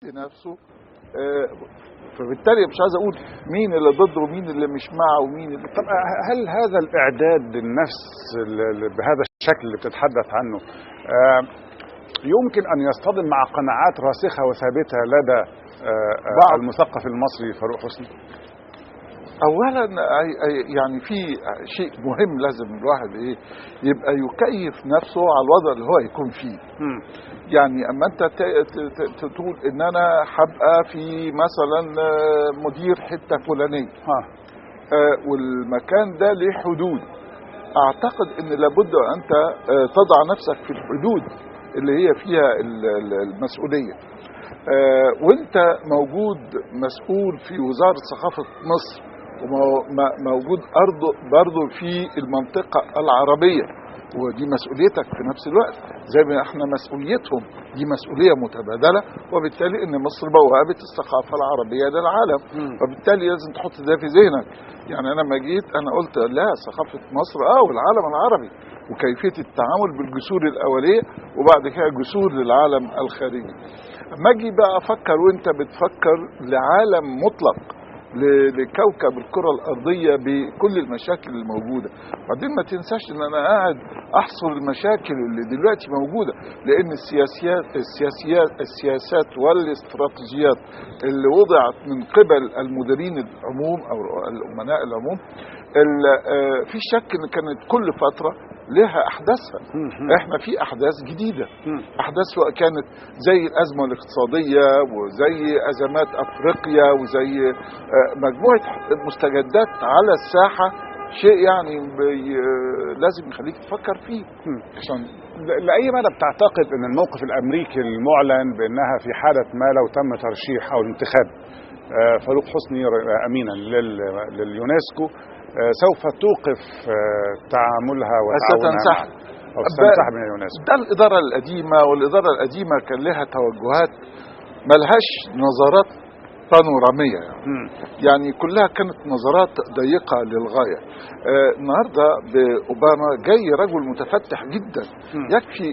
نفسه. فبالتالي مش عايز اقول مين اللي ضد ومين اللي مش مع ومين اللي. طب هل هذا الاعداد للنفس بهذا الشكل اللي بتتحدث عنه يمكن ان يصطدم مع قناعات راسخة وثابتة لدى المثقف المصري فاروق حسني؟ اولا يعني في شيء مهم لازم الواحد ايه يبقى يكيف نفسه على الوضع اللي هو يكون فيه. يعني اما انت تقول ان انا هبقى في مثلا مدير حتة فلانيه، والمكان ده ليه حدود، اعتقد ان لابد انت تضع نفسك في الحدود اللي هي فيها المسؤولية. وانت موجود مسؤول في وزارة ثقافة مصر، وموجود برضه في المنطقة العربية، ودي مسؤوليتك في نفس الوقت زي ما احنا مسؤوليتهم، دي مسؤولية متبادلة، وبالتالي ان مصر بوابة الثقافة العربية للعالم، وبالتالي لازم تحط ده في ذهنك. يعني انا لما جيت انا قلت لا، ثقافة مصر والعالم العربي وكيفية التعامل بالجسور الأولية وبعد كده جسور للعالم الخارجي. اما اجي بقى افكر وانت بتفكر لعالم مطلق، لكوكب الكرة الأرضية بكل المشاكل الموجودة. بعدين ما تنساش ان انا قاعد احصر المشاكل اللي دلوقتي موجودة، لان السياسات والاستراتيجيات اللي وضعت من قبل المديرين العموم او الامناء العموم، في شك ان كانت كل فترة لها احداثها. احنا في احداث جديدة، احداث سواء كانت زي الازمة الاقتصادية وزي ازمات افريقيا وزي مجموعة مستجدات على الساحة، شيء يعني لازم يخليك تفكر فيه. عشان لاي مدى بتعتقد ان الموقف الامريكي المعلن بانها في حاله ما لو تم ترشيح او الانتخاب فاروق حسني امينا لليونسكو سوف توقف تعاملها وتعاونها أو ستنسحب من اليونسكو؟ ده الإدارة القديمة، والإدارة القديمة كان لها توجهات ملهاش نظرات بانورامية، يعني كلها كانت نظرات ضيقة للغاية. النهاردة بأوباما جاي رجل متفتح جدا، يكفي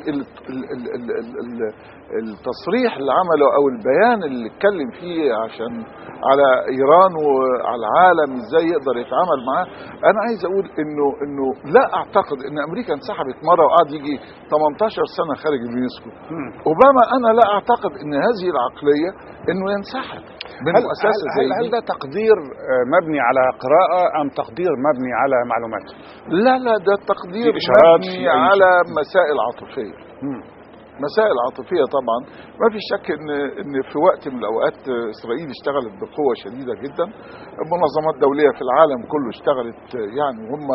التصريح اللي عمله أو البيان اللي اتكلم فيه عشان على إيران وعلى العالم ازاي يقدر يتعامل معاه. أنا عايز أقول إنه لا أعتقد إن أمريكا انسحبت مرة وقعد يجي 18 سنة خارج اليونسكو. أوباما أنا لا أعتقد إن هذه العقلية إنه ينسحب من مؤسسة زي دي. هل ده تقدير مبني على قراءة أم تقدير مبني على معلومات؟ لا لا، ده تقدير مبني على مسائل عاطفية. مسائل عاطفية طبعا. ما في شك ان في وقت من الاوقات اسرائيل اشتغلت بقوة شديدة جدا، منظمات دولية في العالم كله اشتغلت، يعني هم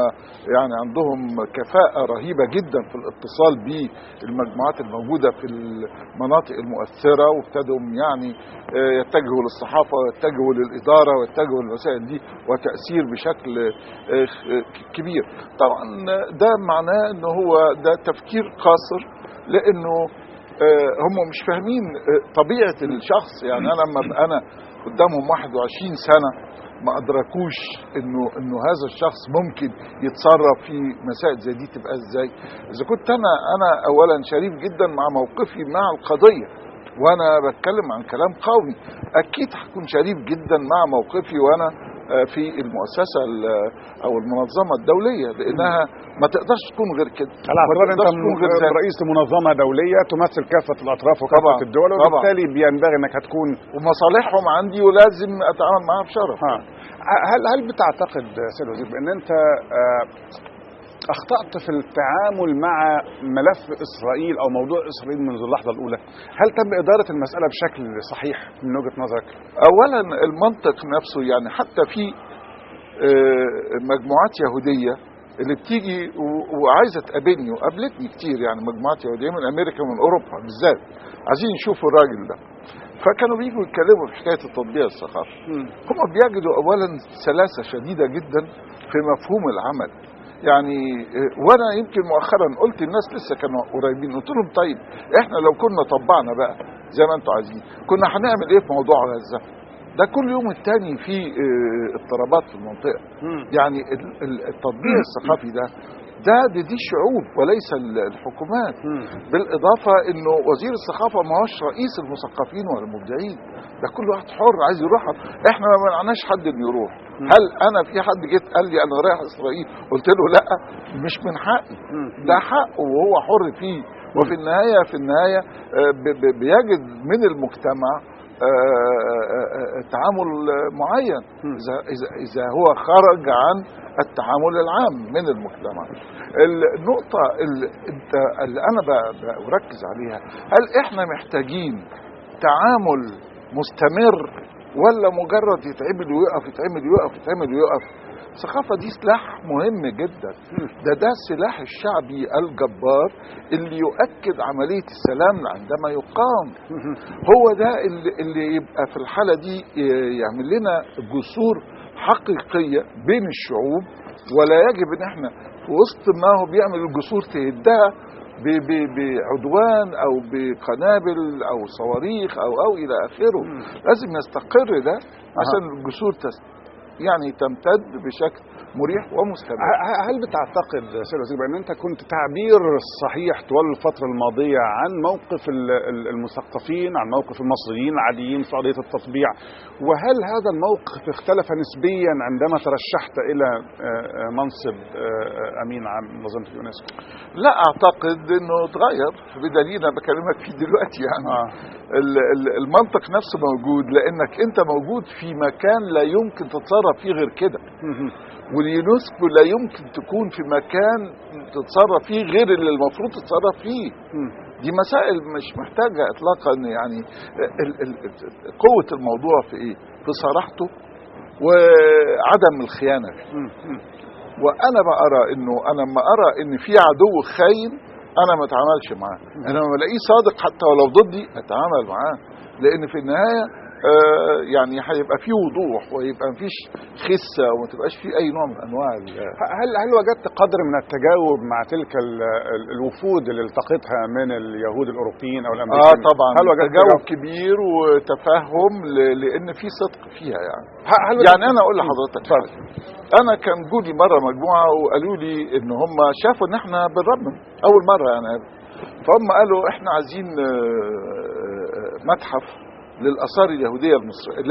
يعني عندهم كفاءة رهيبة جدا في الاتصال بالمجموعات الموجودة في المناطق المؤثرة، وابتدوا يعني يتجهوا للصحافة ويتجهوا للإدارة ويتجهوا للوسائل دي وتأثير بشكل كبير. طبعا ده معناه ان هو ده تفكير قاصر، لانه هم مش فاهمين طبيعة الشخص. يعني انا لما ابقى انا قدامهم 21 سنة ما ادركوش انه هذا الشخص ممكن يتصرف في مسائل زي دي تبقى ازاي. اذا كنت انا اولا شريف جدا مع موقفي مع القضية، وانا بتكلم عن كلام قوي، اكيد هكون شريف جدا مع موقفي وانا في المؤسسة أو المنظمة الدولية، لأنها ما تقدرش تكون غير كده. على اعتبار أنت رئيس منظمة دولية تمثل كافة الأطراف وكافة الدول، وبالتالي بينبغي أنك هتكون ومصالحهم عندي ولازم أتعامل معاها بشرف. هل بتعتقد سيد الوزير بأن أنت أخطأت في التعامل مع ملف إسرائيل أو موضوع إسرائيل منذ اللحظة الأولى؟ هل تم إدارة المسألة بشكل صحيح من وجهة نظرك؟ أولا المنطق نفسه، يعني حتى في مجموعات يهودية اللي بتيجي وعايزة تقابلني، وقابلتني كتير، يعني مجموعات يهودية من أمريكا ومن أوروبا بالذات عايزين يشوفوا الراجل ده، فكانوا بيجوا يتكلموا في حكاية التطبيع الثقافي. هم بيجدوا أولا سلاسة شديدة جدا في مفهوم العمل. يعني وانا يمكن مؤخرا قلت الناس لسه كانوا قريبين، قلت لهم طيب احنا لو كنا طبعنا بقى زي ما انتم عايزين كنا هنعمل ايه في موضوع غزة؟ ده كل يوم التاني في اضطرابات في المنطقة. يعني التطبيع الثقافي ده دي الشعوب وليس الحكومات. بالاضافة انه وزير الثقافة ما هوش رئيس المثقفين والمبدعين، ده كل واحد حر عايز يروح. احنا ما منعناش حد انه يروح. هل انا في حد جيت قال لي انا رايح اسرائيل قلت له لا؟ مش من حقي، ده حقه وهو حر فيه. وفي النهاية بيجد من المجتمع تعامل معين إذا هو خرج عن التعامل العام من المجتمع. النقطة اللي أنا بركز عليها، هل إحنا محتاجين تعامل مستمر ولا مجرد يتعمل ويقف يتعمل ويقف يتعمل ويقف؟ الثقافة دي سلاح مهم جدا، ده السلاح الشعبي الجبار اللي يؤكد عملية السلام عندما يقام. هو ده اللي يبقى في الحالة دي يعمل لنا جسور حقيقية بين الشعوب، ولا يجب ان احنا في وسط ما هو بيعمل الجسور تهدها بعدوان او بقنابل او صواريخ او الى اخره. لازم يستقر ده عشان الجسور يعني تمتد بشكل مريح ومستمر. هل بتعتقد سيد الوزير بأن أنت كنت تعبير صحيح طوال الفترة الماضية عن موقف المثقفين، عن موقف المصريين العاديين في قضية التطبيع، وهل هذا الموقف اختلف نسبيا عندما ترشحت إلى منصب أمين عام منظمة اليونسكو؟ لا أعتقد أنه تغير، بدليل أنا بكلمك فيه دلوقتي يعني. المنطق نفسه موجود، لأنك أنت موجود في مكان لا يمكن تتصرف فيه غير كده، واليونسكو لا يمكن تكون في مكان تتصرف فيه غير اللي المفروض تتصرف فيه. دي مسائل مش محتاجة اطلاقا يعني. قوة الموضوع في ايه؟ في صراحته وعدم الخيانة فيه. وانا بقرا انه انا لما ارى ان في عدو خاين انا ما اتعاملش معاه، انا لما الاقيه صادق حتى ولو ضدي اتعامل معاه، لان في النهاية يعني هيبقى فيه وضوح ويبقى مفيش خسه وما تبقاش فيه اي نوع من انواع. هل وجدت قدر من التجاوب مع تلك الوفود اللي التقيتها من اليهود الاوروبيين او الامريكان؟ طبعا هل وجدت تجاوب كبير وتفهم، لان في صدق فيها يعني. يعني انا اقول لحضرتك حاجة، انا كان جولي مرة مجموعة وقالوا لي ان هم شافوا ان احنا بنرمم اول مرة يعني، فهم قالوا احنا عايزين متحف للآثار اليهودية المصرية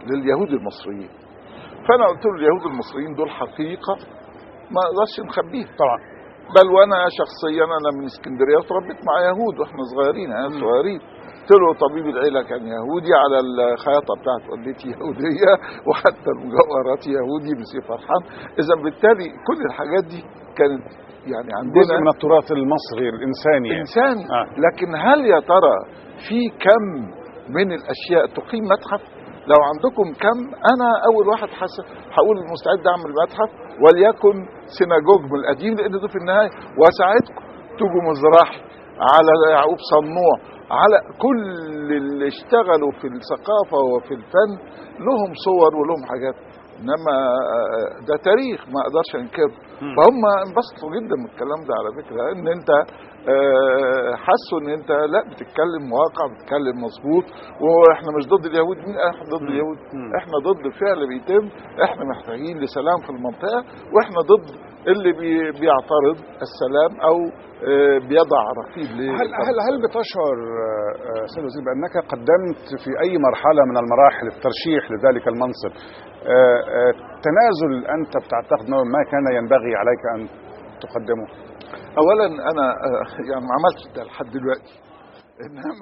لليهود المصريين. فأنا قلت له اليهود المصريين دول حقيقة ما نقدرش نخبيها طبعا، بل وأنا شخصيا أنا من اسكندرية وتربيت مع يهود وإحنا صغيرين، أنا صغيرين. قلت له طبيب العيلة كان يهودي، على الخياطة بتاعت والدتي يهودية، وحتى المجوهرات يهودي مسيح فرحان. إذا بالتالي كل الحاجات دي كانت يعني عندنا جزء من التراث المصري الإنساني إنساني. لكن هل يا ترى في كم من الأشياء تقيم متحف؟ لو عندكم كم، أنا أول واحد هقول مستعد أعمل متحف، وليكن سيناجوج من القديم، لأن ده في النهاية وأساعدكم. تجوا مزراحي، على يعقوب صنوع، على كل اللي اشتغلوا في الثقافة وفي الفن لهم صور ولهم حاجات، انما ده تاريخ ما اقدرش انكره. فهم انبسطوا جدا من الكلام ده على فكرة، ان انت حسوا ان انت لا بتتكلم واقع، بتتكلم مظبوط، واحنا مش ضد اليهود. مين احنا ضد اليهود؟ احنا ضد فعل بيتم، احنا محتاجين لسلام في المنطقة، واحنا ضد اللي بيعترض السلام او بيضع رقيب. هل بتشعر سيد الوزير بانك قدمت في اي مرحلة من المراحل الترشيح لذلك المنصب تنازل انت بتعتقد ما كان ينبغي عليك ان تقدمه؟ اولا انا يعني ما عملتش ده لحد دلوقتي، انما